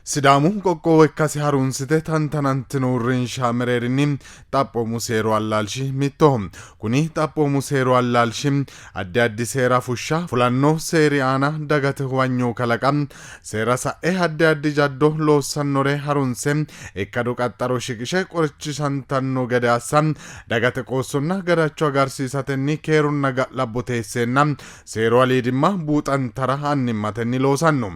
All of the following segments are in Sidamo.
Sidaamu qoqqowo ikkasi harunsite tantanantino uurrinsha mereerinni xaphoomu seeru allaalshi mittoho. Kuni xaphoomu seeru allaalshi addi addi seera fushsha, fulanno seeri aana dagate huwanyo kalaqa, seera sa'e addi addi jaddo loossannore harunse ikkado qaxxaro shiqishe qorichishantanno gede assa, dagate qoossonna gadacho agarsiisatenni keerunna ga'labbo teesseenna seeru aliidimma buuxantara annimmatenni loosanno.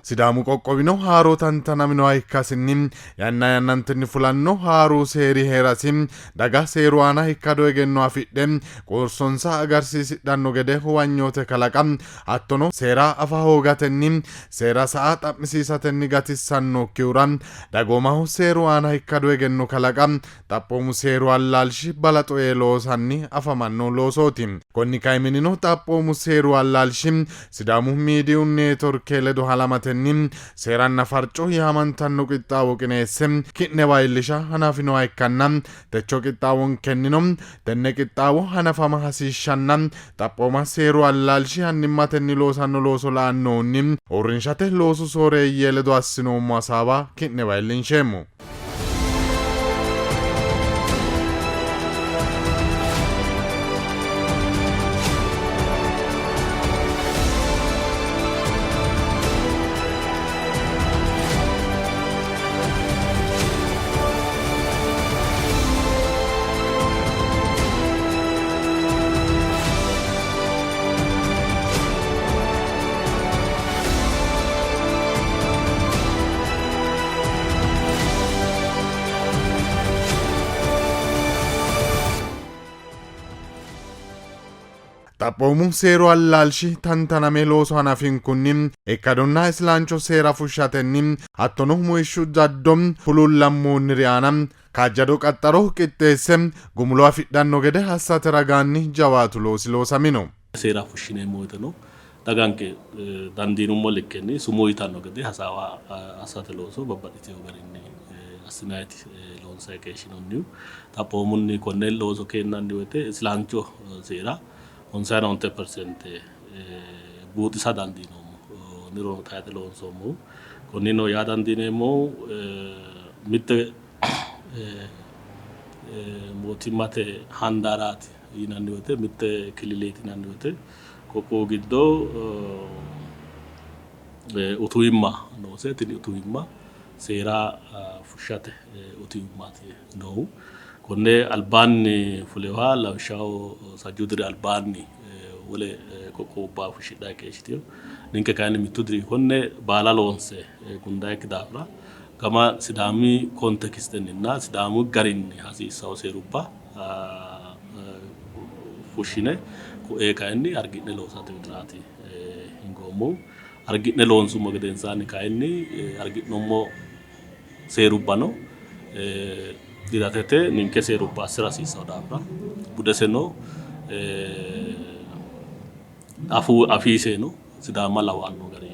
Sidaamu qoqqowino haaro tantanaminoha ikkasinni yanna yannantenni fulanno haaru seeri hee'rasi daga seeru aana ikkado egenno afidhe qoossonsa agarsiisidhanno gede huwanyoote kalaqa hattono seera afa hoogatenni seera sa'a xa'misiisatenni gatissannokkihura dagoomaho seeru aana ikkado egenno kalaqa Xaphoomu seeru allaalshi balaxo ee loosanni afamanno loosooti. Konni kaiminnino xaphoomu seeru allaalshi Sidaamu miidiyu neetworke ledo halamatenni Seeranna Farco yaamantanno qixxaawo qineesse ki'newa iillisha hanafinoha ikkanna techo qixxaawonkennino tenne qixxaawo hanafama hasiishshanna xaphooma seeru allaalshi annimmatenni loosanno looso la'annohunni uurrinshate loosu sooreeyye ledo assinoommo hasaawa ki'newa iillinsheemmo. Xaphoomu seeru allaalshi tantaname looso hanafinkunni ikkadonna isilancho seera fushshatenni hattono muishshu jaddo huluullammoonniri aana kaajjado qaxxaro qixxeesse gumulo afidhanno gede assate ragaanni jawaatu loosi loosamino. Seera fushshineemmo woyteno daganke dandiinummo likkenni sumuu yitanno gede hasaawa assate looso babbaxxitino garinni assinanniiti loonsanni keeshshinoonnihu. Xaphoomunni konne looso keennanni woyte isilancho seera honsayina onte perseente buuxisa dandiinoommo. Nirono tayxe loonsoommohu. Konninnino yaa dandiineemmohu mitte mootimmate handaaraati yinanni woyte mitte killileeti yinanni woyte qoqqowu giddo utuwimma noose. Tini utuwimma seera fushshate utuwimmaati noohu. Konne albaanni fulinoha lawishshaho sajjuu diri albaanni wole qoqqowubba fushshidhanni keeshshitino. Ninke kayinni mittu diri konne baala loonse gundannikki daafira gama Sidaami kontekistenninna Sidaamu garinni hasiissanno seerubba fushshine ko'ee kayinni hargi'ne loosate widiraati hingoommohu. Hargi'ne loonsummo gedensaanni kayinni hargi'nummo seerubbano diratete ninke seerubba assi'ra hasiissanno daafira budeseno afuu afiiseno Sidaama lawanno gari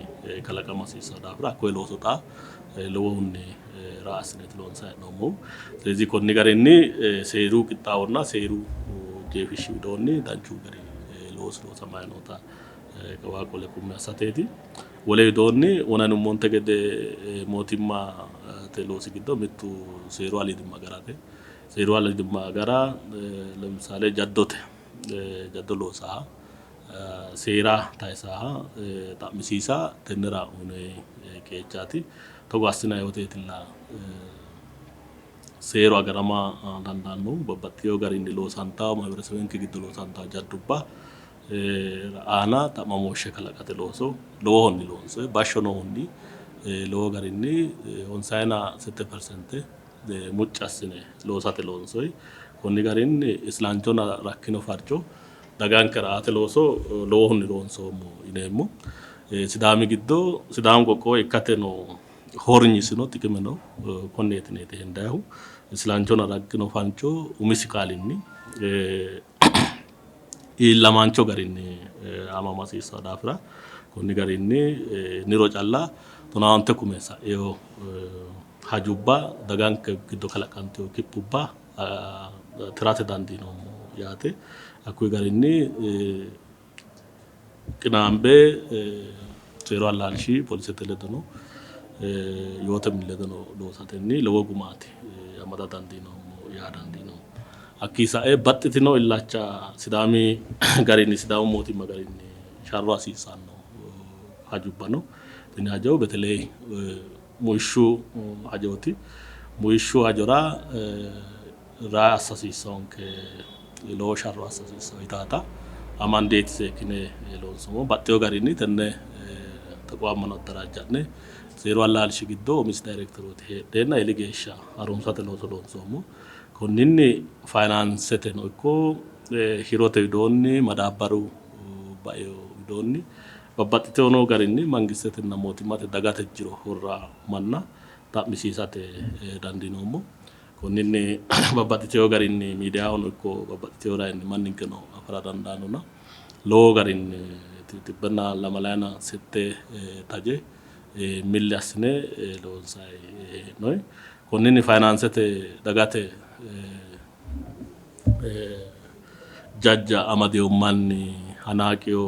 kalaqama hasiissanno daafira hakkoye looso xa lowohunni ra'a assineeti loonsanni hee'noommohu. ስለዚህ konni garinni seeru qixxaawonna seeru jeefishshi widoonni danchu gari loosu loosamanni noota kawaa qole qummi assateeti. Wole widoonni wona yinummonte gede mootimmate loosi giddo mittu seeru aliidimma agarate. Seeru aliidimma agara ለምሳሌ jaddote jaddo loosaha seera tayisaaha xa'misiisa tennera uyinoyi qeechaati. Togo assinanni woyteetilla seeru agarama dandaannohu babbaxxeewo garinni loosantawo mahiberesebenke giddo loosantawo jaddubba aana xa'mamooshshe kalaqate looso lowohunni loonsoyi. Bashsho noohunni lowo garinni honsayina sette perseente mucci assine loosate loonsoyi. Konni garinni islanchonna rakkino farco dagankera aate looso lowohunni loonsoommo yineemmo. Sidaami giddo Sidaamu qoqqowo ikkate no hornyisino xiqimeno konneeti yineeti hendayihu. Islanchonna rakkino farco umisi qaalinni iillamaancho garinni aamama hasiissanno daafira konni garinni niro calla tonaa onte kume sa'ino hajubba daganke giddo kalaqantino kiphubba tirate dandiinoommo yaate. Hakkuyi garinni qinaambe seeru allaalshi polisete ledono yoote mini ledono loosatenni lowo gumaati amada dandiinoommo yaa dandiinoommo. Hakkii sae baxxitino illacha Sidaami garinni Sidaamu mootimma garinni sharro hasiissanno hajubba no. Tini hajo beteley muishshu hajooti. Muishshu hajora raa assa hasiissanonke lowo sharro assa hasiissanno yitaata amandeeti seekkine loonsoommo. Baxxeewo garinni tenne taqwaammano addaraajja'ne seeru allaalshi giddo umisi dayrekterooti heedheenna eeli geeshsha harunsate looso loonsoommo. Konninni fayinaanseteno ikko hirote widoonni madaabbaru baeo widoonni babbaxxitino garinni mangistetenna mootimmate dagate jiro horra manna xa'misiisate dandiinoommo. Konninni babbaxxitino garinni miidiyahono ikko babbaxxitino raginni manninkeno afara dandaannona lowo garinni xibbenna lamalayina sette taje milli assine loonsayi hee'noyi. Konninni fayinaansete dagate jajja amadewo manni hanaaqiyo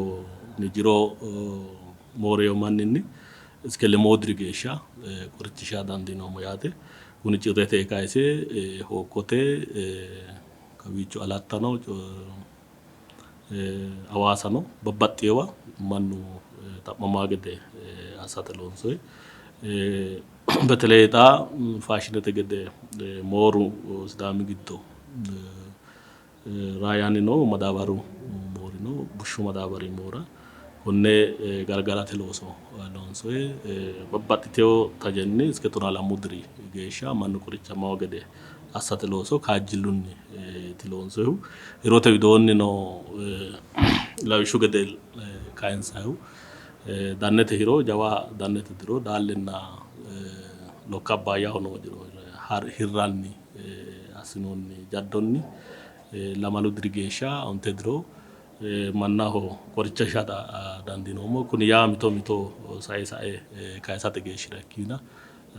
jiro mooreyo manninni iske lemoo diri geeshsha qorichisha dandiinoommo yaate. Kuni Cirrete kayise Hookkote kawiicho Alattano Hawaasano babbaxxeewa mannu xa'mamaa gede assate loonsoyi. Beteley xa faashinete gede mooru Sidaami giddo raayanni noohu madaabaru moori no, bushshu madaabari moora konne gargarate looso loonsoyi. Babbaxxitewo tajenni iske tonaa lamu diri geeshsha mannu qorichamawo gede assate looso kaajjillunniiti loonsoyihu. Hirote widoonnino lawishshu gede kayinsayihu dannete hiro jawa dannete diro Daallenna Lokka Abbaayyaho noo jiro hirranni assinoonni jaddonni lamalu diri geeshsha onte diro mannaho qorichisha dandiinoommo. Kuni yaa mito mito sae sae kayisate geeshshira ikkiina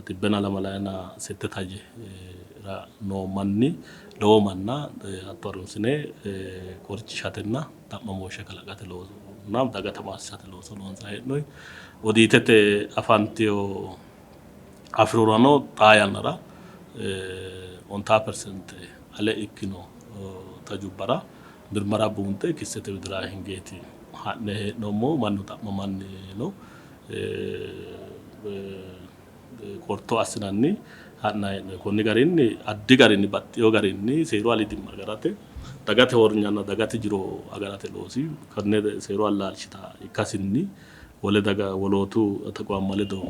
xibbenna lamalayina sette tajera noo manni lowo manna hatto harunsine qorichishatenna xa'mamooshshe kalaqate loosonna daga tamaarsisate looso loonsanni hee'noonni. Odiitete afantino afirurano xaa yannara ontaa persente ale ikkino tajubbara mirmara buunxe kissete widira hingeeti ha'ne hee'noommo. Mannu xa'mamanni no. Qorto assinanni ha'nanni hee'noonni. Konni garinni addi garinni baxxino garinni seeru aliidimma agarate dagate hornyanna dagate jiro agarate loosi konne seeru allaalshita ikkasinni wole daga wolootu taqwaamma ledo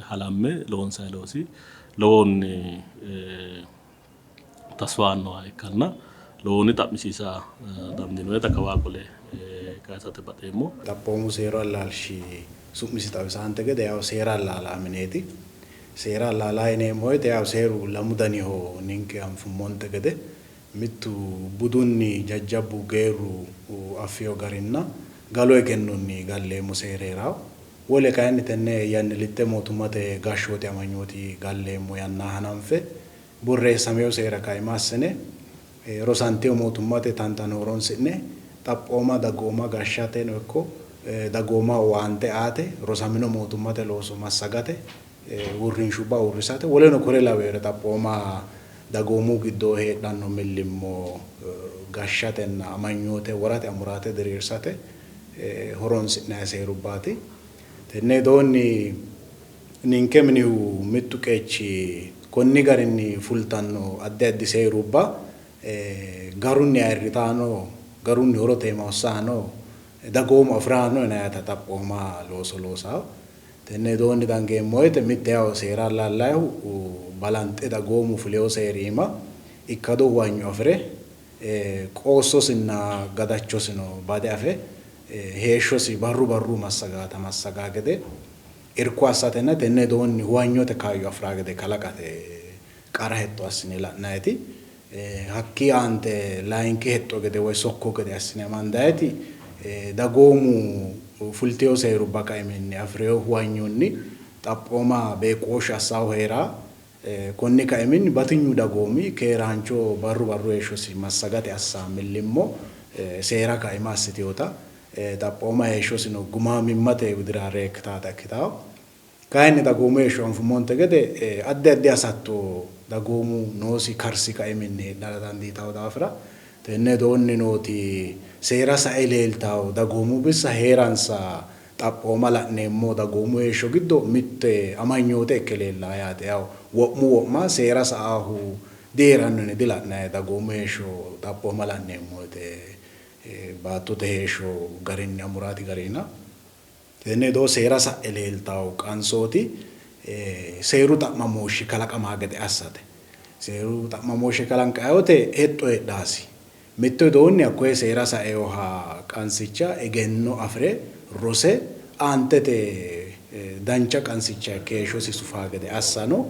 halamme loonsanni loosi lowohunni tasfa aannoha ikkanna lowohunni xa'misiisa dandiinannita kawaa qole kayisate baxeemmo. Xaphoomu seeru allaalshi su'misi xawisaante gede yawu seera allaalaa mineeti. Seera allaalaa yineemmo woyte yawu seeru lamu daniho ninke anfummonte gede mittu budunni jajjabbu geerru affino garinna galu egennonni galleemmo seeri hee'rawo. Wole kayinni tenne yannilitte mootummate gashshooti amanyooti galleemmo yanna hananfe borreessamino seera kaima assine rosantino mootummate tantano horonsi'ne xaphooma dagooma gashshateno ikko dagoomaho owaante aate rosamino mootummate looso massagate uurrinshubba uurrisate woleno kore lawinore xaphooma dagoomu giddo heedhanno millimmo gashshatenna amanyoote worate amuraate diriirsate horonsi'nanni seerubbaati. Tenne widoonni ninke minihu mittu qeechi konni garinni fultanno addi addi seerubba garunni ayirritano, garunni horote iima hossano, dagoomu afi'rano yinannita xaphooma looso loosawo. Tenne widoonni dangeemmo woyte mitte yawo seera allaallayihu balanxe dagoomu fuleyo seeri iima ikkado huwanyo afi're qoossosinna gadachosino bade afe heeshshosi barru barru massagaata massagaa gede irko assatenna tenne widoonni huwanyote kaayyo afi'raa gede kalaqate qara hexxo assine la'nayiti. Hakkii aante layinki hexxo gede woy sokko gede assine amandayiti dagoomu fultino seerubba kaiminni afi'rino huwanyonni xaphooma beeqqooshshe assannohu hee'ra. Konni kaiminni batinyu dagoomi keeraancho barru barru heeshshosi massagate assa millimmo Seera kaima assitewota xaphooma heeshshosino gumaamimmate widira reekkitaata ikkitawo. Kayinni dagoomu heeshsho anfummonte gede addi addi hasatto dagoomu noosi karsi kaiminni heedhara dandiitawo daafira tenne widoonni nooti seera sa'e leeltawo dagoomu bissa heeransa xaphooma la'neemmo dagoomu heeshsho giddo mitte amanyoote ikke leellawo yaate. Yaw wo'mu wo'ma seera sa'aahu dihee'ranno yine dila'nanni dagoomu heeshsho xaphooma la'neemmo woyte baattote heeshsho garinni amuraati garinna. Tenne wido seera sa'e leeltawo qansooti seeru xa'mamooshshi kalaqamaa gede assate. Seeru xa'mamooshshe kalanqayi wote hexxo heedhaasi. Mitto widoonni hakkoye seera saewoha qansicha egenno afi're rose aantete dancha qansicha ikke heeshshosi sufaa gede assano,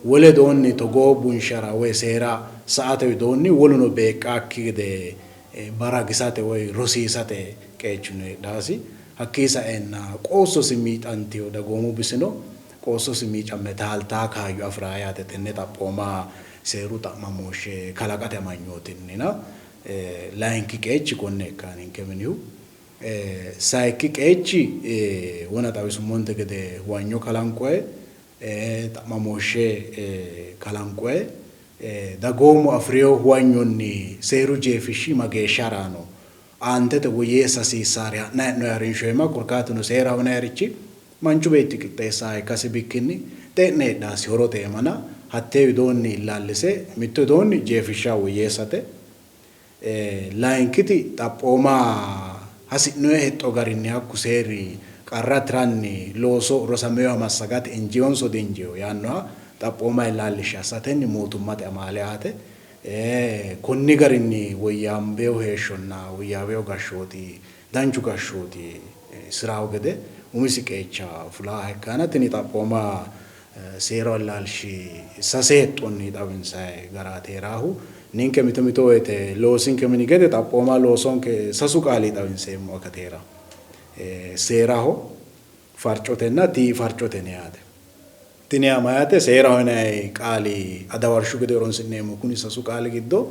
wole widoonni togoo bunshera woy seera sa''ate widoonni woluno beeqqaakki gede baragisate woy rosiisate qeechino heedhaasi. Hakkii saeenna qoossosi miixantino dagoomu bisino qoossosi miicamme taaltaa kaayyo afi'ra yaate tenne xaphooma seeru xa'mamooshshe kalaqate amanyootinnina layinki qeechi konne ikkanno ninke minihu. Sayikki qeechi wona xawisummonte gede huwanyo kalanqoye, xa'mamooshshe kalanqoye, dagoomu afi'rino huwanyonni seeru jeefishshi mageeshsha ha'ranno, aantete woyyeessa hasiissaari ha'nanni hee'noonni harinsho iima, korkaatuno seeraho yinannirichi manchu beetti qixxeessaha ikkasi bikkinni xe'ne heedhasi horote iimana hattee widoonni illaallise mitto widoonni jeefishsha woyyeessate, Layinkiti xaphooma hasi'noonni hexxo garinni hakku seeri qarra tiranni looso rosaminoha massagate injiinonso diinjiino yaannoha xaphooma illaallishsha assatenni mootummate amaale aate. Konni garinni woyyaambino heeshshonna woyyaawino gashshooti danchu gashshooti sirawo gede umisi qeecha fulaaha ikkanna tini xaphooma Seeru allaalshi sase hexxonni xawinsanni garaati hee'raahu. Ninke mito mito woyte loosinke mini gede xaphooma loosonke sasu qaalii xawinseemmo akati hee'ranno. Seeraho, farcotenna tii'i farcote yine yaate. Tini yaa mayyaate? Seeraho yinanni qaali adawarshu gede horonsi'neemmo. Kuni sasu qaali giddo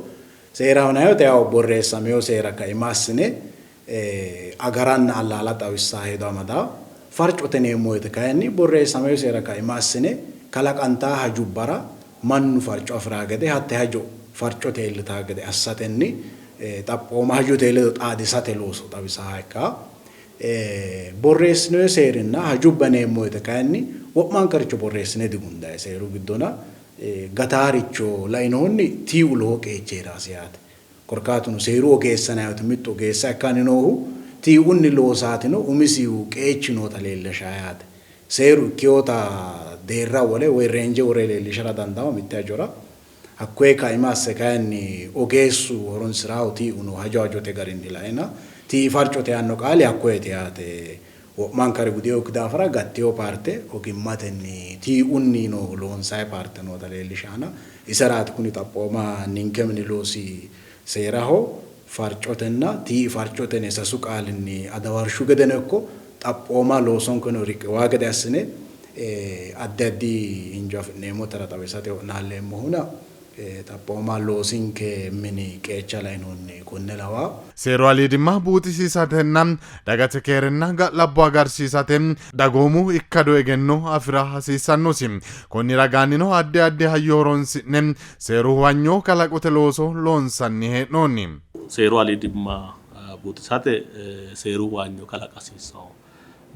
seeraho yinanni woyte yawu borreessamino seera kaima assine agaranna allaala xawissanno hedo amadanno. Farcote yineemmo woyte kayinni borreessamino seera kaima assine kalaqantanno hajubbara mannu farco afi'ranno gede hatte hajo farcote iillitanno gede assatenni xaphooma hajote ledo xaadisate looso xawisannoha ikkanno. Borreessinoonni seerinna hajubba yineemmo woyte kayinni wo'mankaricho borreessine digundanni seeru giddona gataaricho lainohunni tiiu lowo qeechi hee'rasi yaate. Korkaatuno seeru ogeessa yinanni woyte mittu ogeessa ikkanni noohu tiiunni loosaatino umisihu qeechi noota leellishanno yaate. Seeru ikkinota deerra wole woy reenje wore leellishara dandaanno mitte hajora. Hakkoye kaima asse kayinni ogeessu horonsi'rannohu tiiu no hajo hajote garinni laena tii''i farcote yaanno qaali hakkoyeeti yaate. Wo'mankare gudinokki daafira gattino paarte ogimmatenni tiiunni no loonsanni paarte noota leellishanna iseraati kuni xaphooma ninke mini loosi seeraho farcotenna tii'i farcote yine sasu qaalinni adawarshu gedeno ikko xaphooma loosonkeno riqiwaa gede assine addi addi injo afi'neemmotera xawisate wo'naalleemmohuna Xaphooma loosinke mini qeecha lainohunni konne lawanno. Seeru aliidimma buuxisiisatenna dagate keerenna ga'labbo agarsiisate dagoomu ikkado egenno afi'ra hasiissannosi. Konni ragaannino addi addi hayyo horonsi'ne seeru huwanyo kalaqote looso loonsanni hee'noonni. Seeru aliidimma buuxisate seeru huwanyo kalaqa hasiissanno.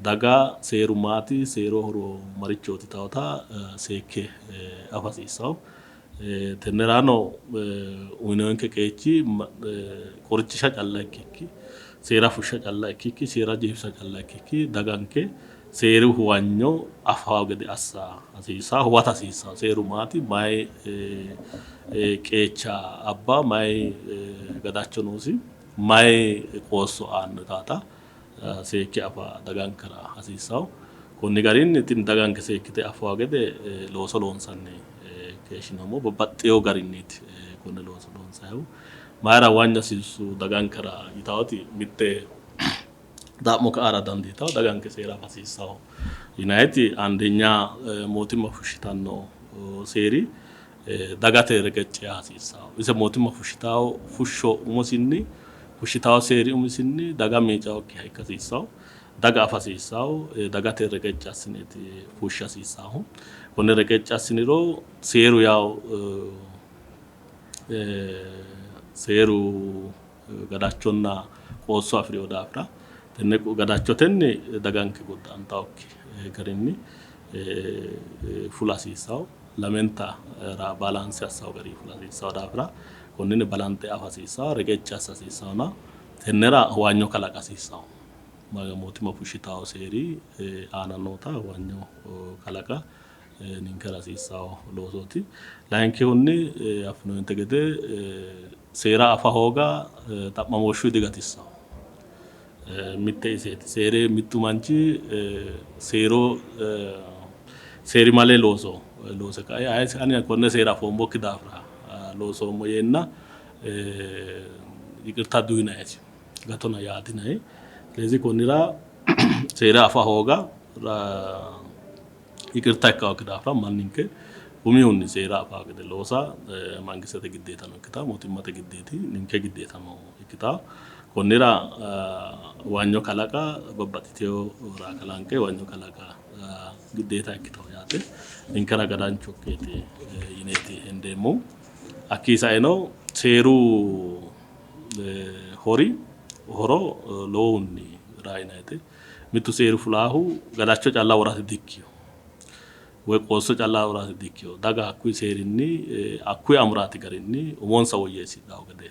Daga seeru maati, seeru horo marichooti yitawota seekke afa hasiissanno. Tennerano uyinoonke qeechi qorichisha calla ikkikki, seera fushsha calla ikkikki, seera jeefisa calla ikkikki daganke seeru huwanyo affawo gede assa hasiissanno, huwata hasiissanno. Seeru maati, mayi qeecha abbawo, mayi gadacho noosi, mayi qoosso aanno yitawota seekke afa dagankera hasiissanno. Konni garinni tini daganke seekkite affawo gede looso loonsanni keeshshinoommo. Babbaxxeewo garinniiti konne looso loonsayihu. Mayira huwanyo hasiissu dagankera yitawoti mitte xa'mo ka'ara dandiitawo. Daganke seera afa hasiissawo yinayiti andenya mootimma fushshitanno seeri dagate reqecci yaa hasiissawo. Ise mootimma fushshitawo fushsho umosinni Fushshitawo seeri umisinni daga miicawokkiha ikka hasiissawo, daga afa hasiissawo, dagate reqecci assineeti fushsha hasiissaahu. Konne reqecci assiniro seeru yawo seeru gadachonna qoosso afi'rino daafira tenne gadachotenni daganke godda'antawokki garinni fula hasiissawo. Lamenta balance assawo garinni fula hasiissawo daafira konninni balanxe afa hasiissawo, reqecci assa hasiissawona tennera huwanyo kalaqa hasiissawo. Mootimma fushshitawo seeri aana noota huwanyo kalaqa ninkera hasiissawo loosooti. Layinkihunni affinoonninte gede seera afa hooga xa'mamooshshu digatissawo. Mitte iseeti. Seere mittu manchi seero seerimale looso loose kae ani konne seera afoommokki daafira loosoommo yeenna yiqirta duyinayisi gatona yaa dinayi. ስለዚህ konnira seera afa hooga yiqirta ikkawokki daafira manninke umihunni seera afa gede loosa mangistete giddeetano ikkita mootimmate giddeeti ninke giddeetano ikkita konnira huwanyo kalaqa babbaxxitewo raa kalanqe huwanyo kalaqa giddeeta ikkitawo yaate ninkera gadancho ikkeeti yineeti hendeemmohu. Hakkii saeno seeru hori horo lowohunni raa yinayite mittu seeru fulaahu gadacho calla worate dikkiyo woy qoosso calla worate dikkiyo daga hakkuyi seerinni hakkuyi amuraati garinni umonsa woyyeessidhawo gede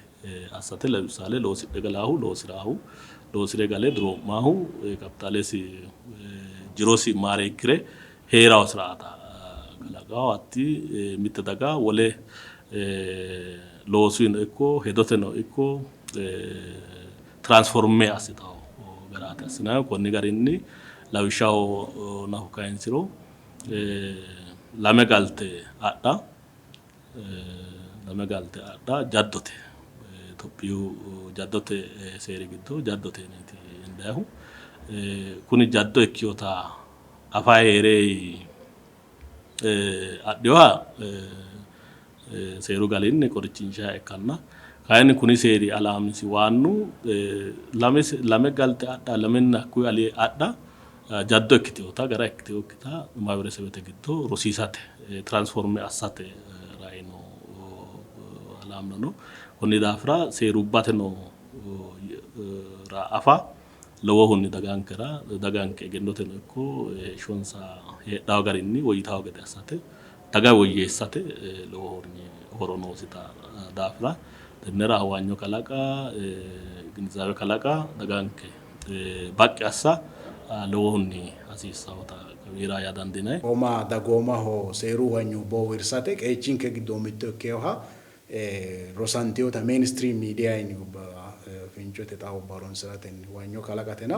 assate ለምሳሌ loosidhe galaahu loosiraahu loosire gale duroo'maahu kapitaalesi jirosi maareekkire heerawo siraata kalaqawo hatti mitte daga wole loosuyino ikko hedoteno ikko transforme assitawo garaati assinayihu. Konni garinni lawishshaho nafu kayinsiro lame galte adha lame galte adha jaddote Itophiyu jaddote seeri giddo jaddote yineeti hendayihu. Kuni jaddo ikkewota afayi heere adhiwa seeru garinni qorichinshayiha ikkanna kayinni kuni seeri alaamisi waannu lame galte adha lamenna hakkuyi alee adha jaddo ikkitewota gara ikkitewokkita ማህበረሰብete giddo rosiisate transforme assate raino alaamno no. Konni daafira seerubbate no afa lowohunni dagankera daganke egennoteno ikko heeshshonsa heedhawo garinni woyyitawo gede assate daga woyyeessate lowohunni horo noosita daafira tennera huwanyo kalaqa ግንዛቤ kalaqa daganke baqqi assa lowohunni hasiissawota kawiira yaa dandiinanni. Oma dagoomaho seeru huwanyo boowirsate qeechinke giddo mitto ikkeyoha rosantewota mainstream media yinubba fincote xaawubba horonsiratenni huwanyo kalaqatena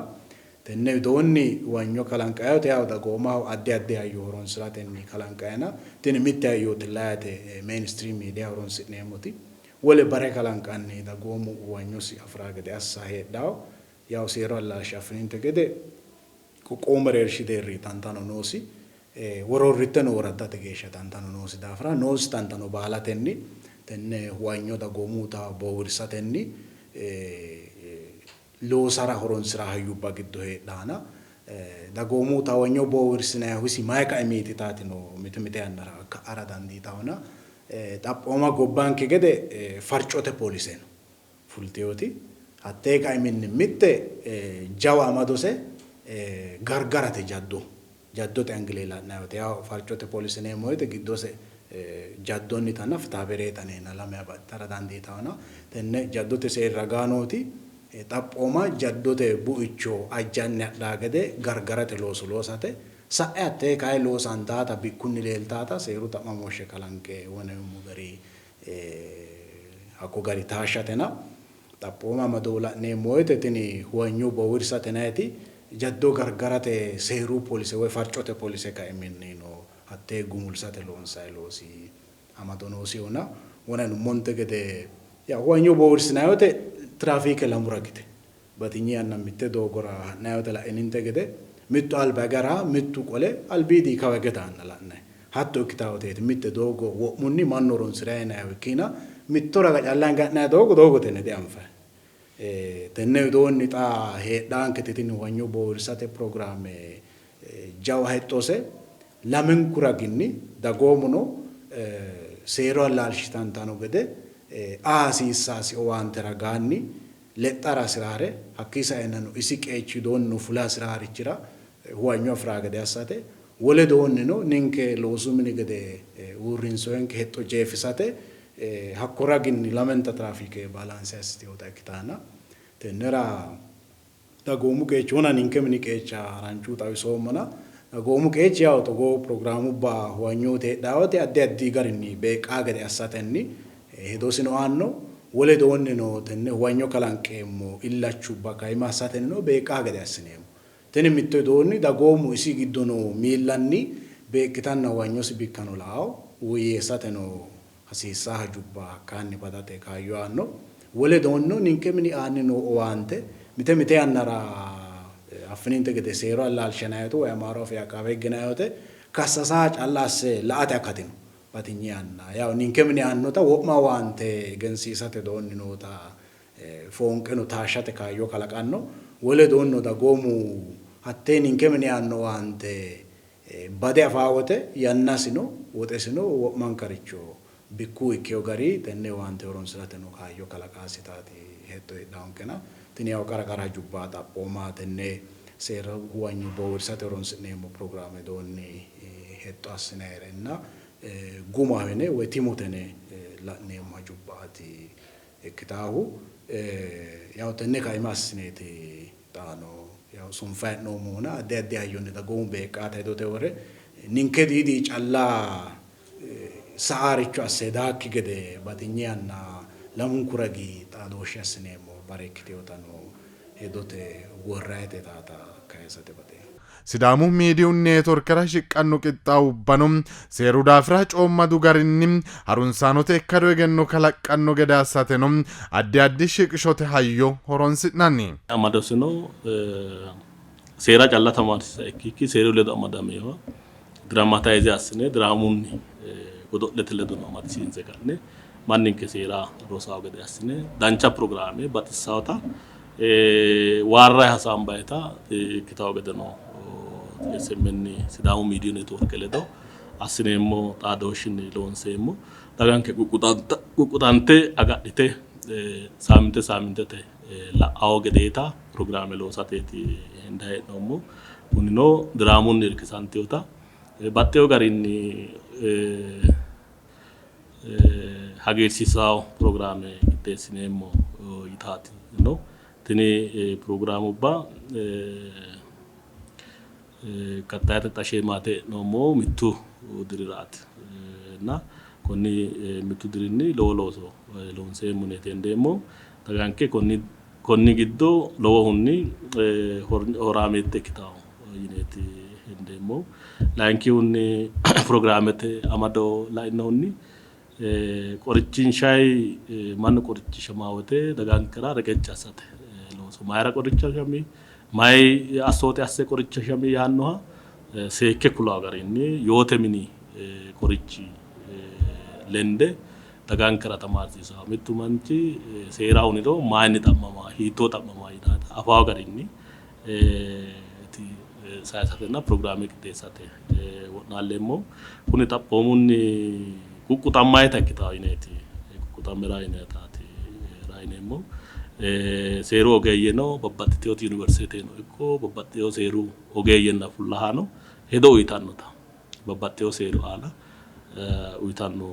tenne widoonni huwanyo kalanqayote yawo dagoomaho addi addi hayyo horonsiratenni kalanqayina tini mitte hayyooti laayate mainstream media horonsi'neemmoti wole bare kalanqanni dagoomu huwanyosi afira gede assa heedhawo yawo seeru allaalshi affininte gede qoqqowu mereershi deerri tantano noosi wororritteno woraddate geeshsha tantano noosi daafira noosi tantano baalatenni tenne huwanyo dagoomuta boowirsatenni loosara horonsira hayyubba giddo heedhaana dagoomuta huwanyo boowirsinayhu isi mayi kaimiiti taatino mite mite yannara ka'ara dandiitawona xaphooma gobbanke gede farcote poolise no fultewoti hattee kaiminni mitte jawa amadose gargarate jaddo jaddote angile la'nayi woyte yaw farcote poolise yineemmo woyte giddose jaddonnitanna fitaabereeta yineenna lamewa baxxitara dandiitawona tenne jaddote seeri ragaa nooti xaphooma jaddote buicho ajjanni hadhaa gede gargarate looso loosate sa'e hattee kayi loosantaata bikkunni leeltaata seeru xa'mamooshshe kalanqe woneemmo gari hakko gari taashshatena xaphooma amado la'neemmo woyte tini huwanyo bowirsatenayiti jaddo gargarate seeru poolise woy farcote poolise kaiminni no hattee gumulsate loonsayi loosi amado noosihona wonanummonte gede ya huwanyo bowirsinayi woyte tiraafiike lamu ragite batinye yanna mitte doogora ha'nayi woyte la'ininte gede mittu alba hige mittu qole albiidi kawa hige daanna la'nayi hatto ikkitawo woyteeti mitte doogo wo'munni mannu horonsirayi yinayihu ikkina mitto raga calla hinge ha'nayi doogo doogote yine dianfayi. Tenne widoonni xa heedhaanketi tini huwanyo boowirsate pirogiraame jawa hexxose lamenku raginni dagoomuno seeru allaalshi tantano gede aa hasiissaasi owaante ragaanni lexxara hasi'raare hakkii saeennano isi qeechi widoonnino fula hasi'raarichira huwanyo afi'raa gede assate wole doonnino ninke loosu mini gede uurrinsoyenke hexxo jeefisate hakko raginni lamenta tiraafiike baalaanse assitinota ikkitanna tennera dagoomu qeechi wona ninke mini qeecha haranchu xawisoommona dagoomu qeechi yawo togoo pirogiraamubba huwanyoote heedhaa wote addi addi garinni beeqqaa gede assatenni hedosino aanno wole doonnino tenne huwanyo kalanqeemmo illachubba kaima assatennino beeqqaa gede assineemmo. Tini mitto widoonni dagoomu isi giddo noo miillanni beeqqitanna huwanyosi bikkano lao woyyeessateno hasiissaa hajubba hakkaanni badate kaayyo aanno. Wole doonnino ninke mini aanni noo owaante mite mite yannara affininte gede seeru allaalsha yinanni woyte woy Amaaru afii aqaabe higg yinanni woyte kassasaa calla asse la''ate akati no. Batinye yanna yaw ninke mini aannota wo'ma owaante egensiisate doonni noota foonqeno taashshate kaayyo kalaqanno. Wole doonnino dagoomu hattee ninke mini aanno owaante bade afaa wote yannasino woxesino wo'mankaricho bikku ikkino gari tenne owaante horonsi'rateno kaayyo kalaqasitaati hexxo heedhaonkena tini yawo qara qara hajubba xaphooma tenne seera huwanyo boowirsate horonsi'neemmo pirogiraame widoonni hexxo assinayrenna gumaho yine woy timote yine la'neemmo hajubbaati ikkitaahu. Yawo tenne kaima assineeti xaano yawo sunfanni hee'noommohuna addi addi hayyonni dagoomu beeqqaata hedote wore ninke diidi calla sa'aaricho asse hedaakki gede batinye yanna lamunku ragi xaadooshshe assineemmo bare ikkitinotano hedote worrayite taata kayisate baxeemmo. Sidaamu Miidiyu Neetworkera shiqqanno qixxaawubbano seeru daafira coommadu garinni harunsaanote ikkado egenno kalaqqanno gede assateno addi addi shiqishote hayyo horonsi'nanni. Amadosino seera calla tamaarsiisa ikkikki seeru ledo amadaminoha diraamatayize assine diraamunni godo'lete ledono amadisiinse ka'ne manninke seera rosawo gede assine dancha pirogiraame baxissawota waarrayi hasaambayita ikkitawo gedeno SMN Sidaamu Miidiyu Neetworke ledo assineemmo xaadooshshinni loonseemmo. Daganke quqquxante agadhite saaminte saamintete la'awo gedeeta pirogiraame loosateeti hendayi hee'noommo. Kunino diraamunni irkisantinota baxxeewo garinni hagiirsiissawo pirogiraame qixxeessineemmo yitaati no. Tini pirogiraamubba qaxxayete xa sheemaate e'noommohu mittu diriraati na konni mittu dirinni lowo looso loonseemmo yineeti hendeemmohu. Daganke konni giddo lowohunni horaameette ikkitanno yineeti hendeemmohu. Layinkihunni pirogiraamete amado lainohunni qorichinshayi mannu qorichishamaa wote dagankera reqecci assate looso mayira qorichishami mayi assoote asse qorichishami yaannoha seekke kulawo garinni yoote mini qorichi lende dagankera tamaarsiisawo. Mittu manchi seera huniro mayinni xa'mama hiittoo xa'mama yinannita afawo garinni sayisatenna pirogiraame qixxeessate wo'naalleemmo. Kuni xaphoomunni quqquxammayita ikkitawo yineeti quqquxammera yineetaati rayineemmo. Seeru ogeeyyeno babbaxxiteyo yuniversiteteno ikko babbaxxiteyo seeru ogeeyyenna fullahaano hedo uyitannota babbaxxeyo seeru aana uyitanno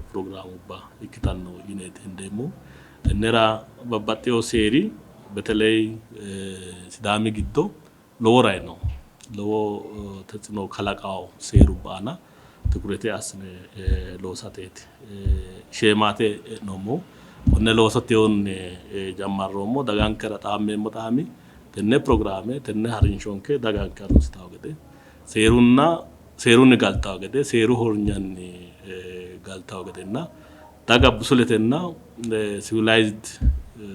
pirogiraamubba ikkitanno yineeti hendeemmohu. Tennera babbaxxeyo seeri beteley Sidaami giddo lowo rayi no. Lowo tetsino kalaqawo seerubba aana tukurete assine loosateeti sheemaate e'noommohu. Konne looso teyoonni jammarroommo. Dagankera xaammeemmo xaami tenne pirogiraame tenne harinshonke daganke harunsitawo gede seerunna seerunni galtawo gede seeru hornyanni galtawo gedenna daga busuletenna civilized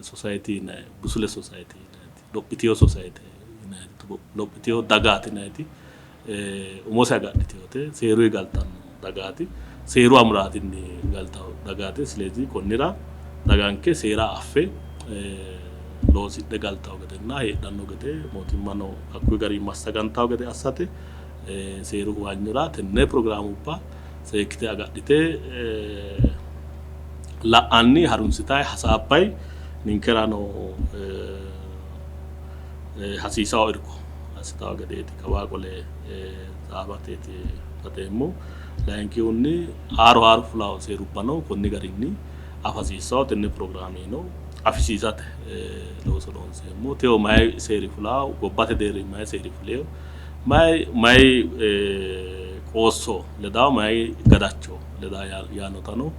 society yinanni busule society yinanniti lophitino society yinanniti lophitino dagaati yinanniti umose agadhitinote seerunni galtanno dagaati seeru amuraatinni galtawo dagaati. Silezi konnira daganke seera affe loosidhe galtawo gedenna heedhanno gede mootimmano hakkuyi garinni massagantawo gede assate seeru huwanyora tenne pirogiraamubba seekkite agadhite la'anni harunsitayi hasaabbayi ninkerano hasiisawo irko assitawo gedeeti kawaa qole xaafateeti baxeemmo. Layinkihunni haaru haaru fulawo seerubbano konni garinni afa hasiissawo tenne pirogiraameno afisiisate looso loonseemmo. Tewo mayi seeri fulawo, gobbate deerrinni mayi seeri fuleyo, mayi mayi qoosso ledawo, mayi gadacho ledawo yaannotano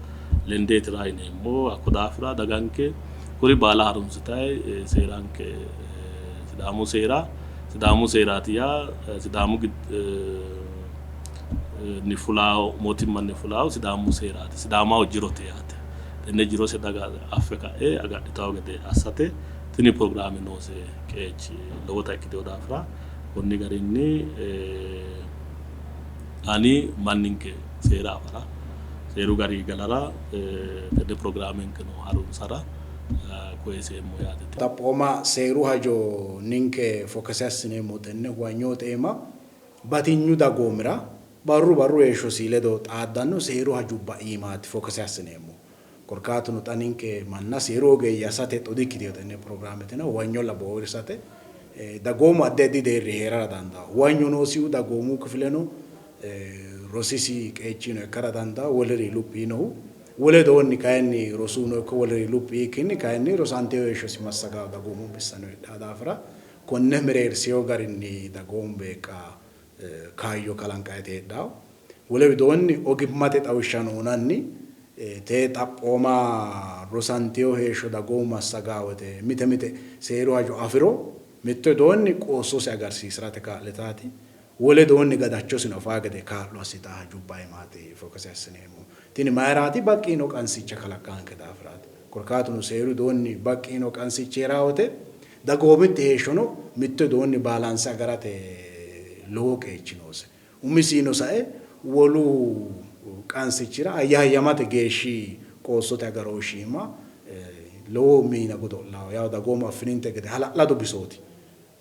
lendeeti ra yineemmo. Hakko daafira daganke kuri baala harunsitayi seeranke Sidaamu seera, Sidaamu seeraati yaa Sidaamu ni fulawo mootimmanni fulawo Sidaamu seeraati, Sidaamaho jirote yaate. Tenne jirose daga affe ka'e agadhitawo gede assate tini pirogiraame noose qeechi lowota ikkitino daafira konni garinni ani manninke seera afara seeru garinni galara tenne pirogiraamenkeno harunsara koyiseemmo yaate. Xaphooma seeru hajo ninke fokase assineemmo tenne huwanyoote iima batinyu dagoomira barru barru heeshshosi ledo xaaddanno seeru hajubba iimaati fokase assineemmo. Korkaatuno xa ninke manna seeru ogeeyye assate hexxo dikkitino tenne pirogiraametina huwanyolla boowirsate dagoomu addi addi deerri hee'rara dandaanno. Huwanyo noosihu dagoomu kifileno rosisi qeechino ikkara dandaanno, woliri luphi yiinohu. Wole widoonni kayinni rosuno ikko woliri luphi yiikkinni kayinni rosantino heeshshosi massagawo dagoomu bissano heedhanno daafira konne mereersino garinni dagoomu beeqqa kaayyo kalanqaniti heedhanno. Wole widoonni ogimmate xawishshano uyinanni tee xaphooma rosantino heeshsho dagoomu massagawo woyte mite mite seeru hajo afiro mitto widoonni qoossosi agarsiisi'rate kaa'litaati. Wole widoonni gadachosino afaa gede kaa'lo assitaa hajubba iimaati fokase assineemmo. Tini mayiraati? Baqqi yiino qansicha kalaqqaanke daafiraati. Korkaatuno seeru widoonni baqqi yiino qansichi hee'raa wote dagoomitte heeshshono mitto widoonni baalaanse agarate lowo qeechi noose. Umisiino sae wolu qansichira ayyahayyamate geeshshi qoossote agarooshshi iima lowo miina godo'lanno. Yawo dagoomu affininte gede hala'lado bisooti.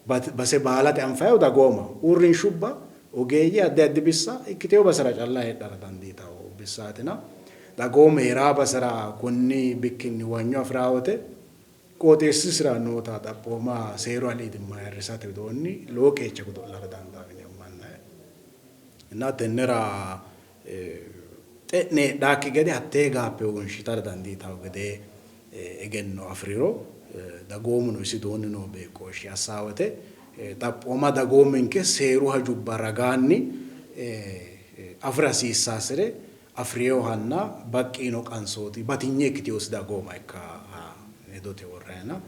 Base baalate anfannihu dagooma, uurrinshubba, ogeeyye, addi addi bissa ikkitino basera calla heedhara dandiitanno bissaatina dagoomu hee'ranno basera konni bikkinni huwanyo afi'ranno wote qooxeessisira noota xaphooma seeru aliidimma ayirrisate widoonni lowo qeecha godo'lara dandaanno yine ammannanni. Inna tennera xe'ne heedhannokki gede hattee gaappe wonshitara dandiitanno gedee egenno afi'riro dagoomuno isi widoonni noo beeqqooshshe assanno wote xaphooma dagoominke seeru hajubba ragaanni afi'ra hasiissaasire afi'rinohanna baqqi yiino qansooti batinye ikkitinosi dagooma ikka hedote worrayina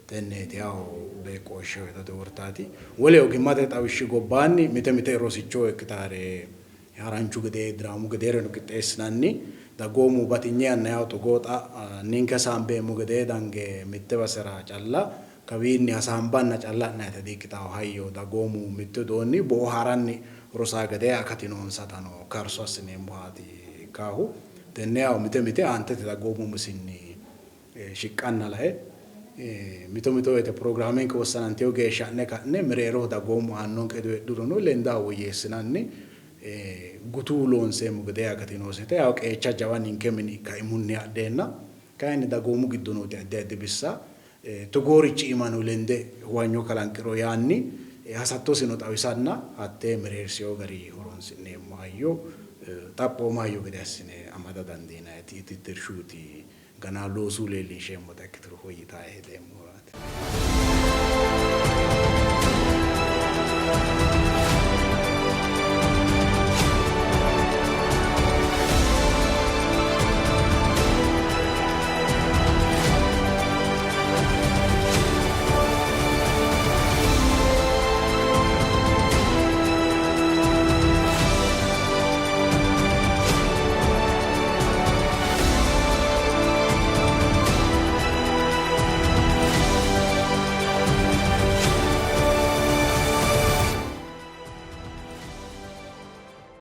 tenneeti yawo beeqqooshsheho hedote wortaati. Wole ogimmate xawishshi gobbaanni mite mite rosicho ikkitaare haranchu gedee diraamu gedeereno qixxeessinanni dagoomu batinye yanna yawo togoo xa ninke hasaambeemmo gedee dange mitte basera calla kawiinni hasaambanna calla ha'nayita di''ikkitawo hayyo dagoomu mittu widoonni boohaaranni rosaa gede akati noonsatano karso assineemmohaati ikkaahu. Tenne yawo mite mite aantete dagoomu umisinni shiqqanna lae mito mito woyte pirogiraamenke wossanantino geeshsha ha'ne ka'ne mereeroho dagoomu aannonke hedo heedhurono lendaho woyyeessinanni gutu loonseemmo gede akati noosete. Yawo qeecha jawa ninke mini kaimunni adheenna kayinni dagoomu giddo nooti addi addi bissa togoorichi iimano lende huwanyo kalanqiro yaanni hasattosino xawisanna hattee mereersino gari horonsi'neemmo hayyo xaphooma hayyo gede assine amada dandiinanniti tittirshuuti ganaa loosu leellinsheemmota ikkituro woyyitae hedeemmohuraati.